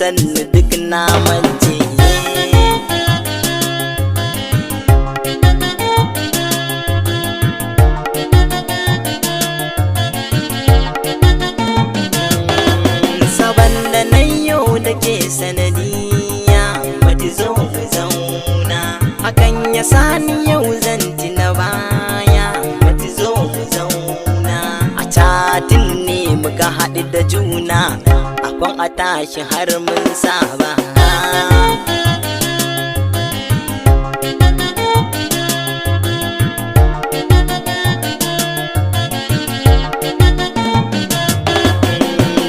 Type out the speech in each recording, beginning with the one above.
sannu duk na mance. Saban da na yau da ke sanadiyya, mati zo mu zauna. Hakan ya sani yau zan na baya, mati zo mu zauna. A catin ne muka haɗu da juna, akwan a tashi har mun saba.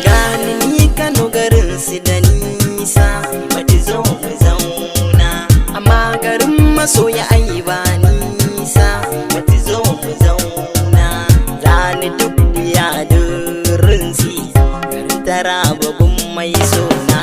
Gani ni Kano garin su da nisa, mati zo mu zauna. Amma garin masoya ai ba nisa, mati zo mu zauna. Zani duk ya rinsi garin Taraba gun mai sona.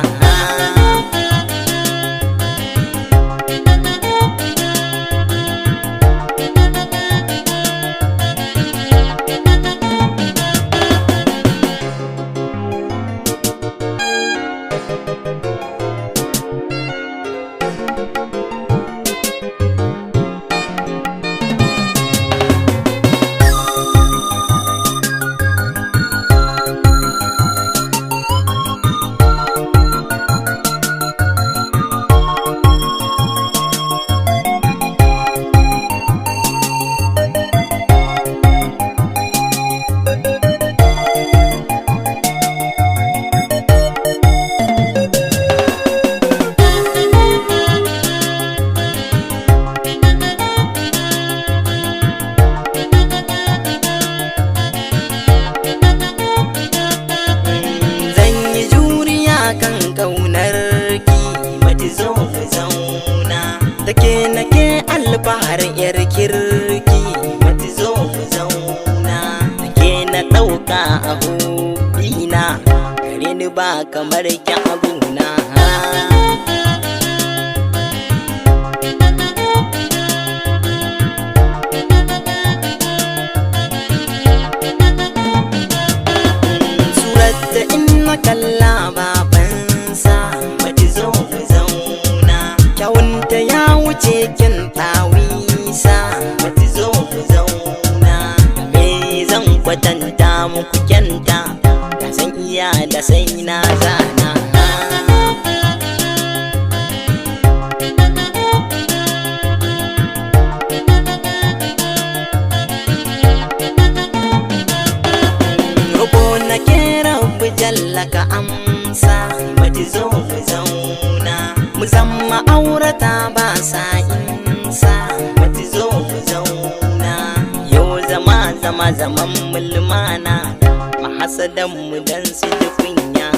Zan yi juriya kan kaunar ki, mati zo mu zauna. Take nake alfaharin yar kirki, mati zo mu zauna. Take na ɗauka a hobina, gare ni ba kamar ki abuna. Surata in na kalla babansa, mati zo mu zauna. Kyawunta ya wuce kin ɗawisa, mati zo mu zauna. Me zan kwatanta muku kyanta, da zan iya da sai na zana. Roƙo na ke rabu jalla ka amsa, mati zo mu zauna. Mu zama aurata ba sa insa, mati zo mu zauna. Yau zama zama zaman mulmana, mahasadan mu dan su ji kunya.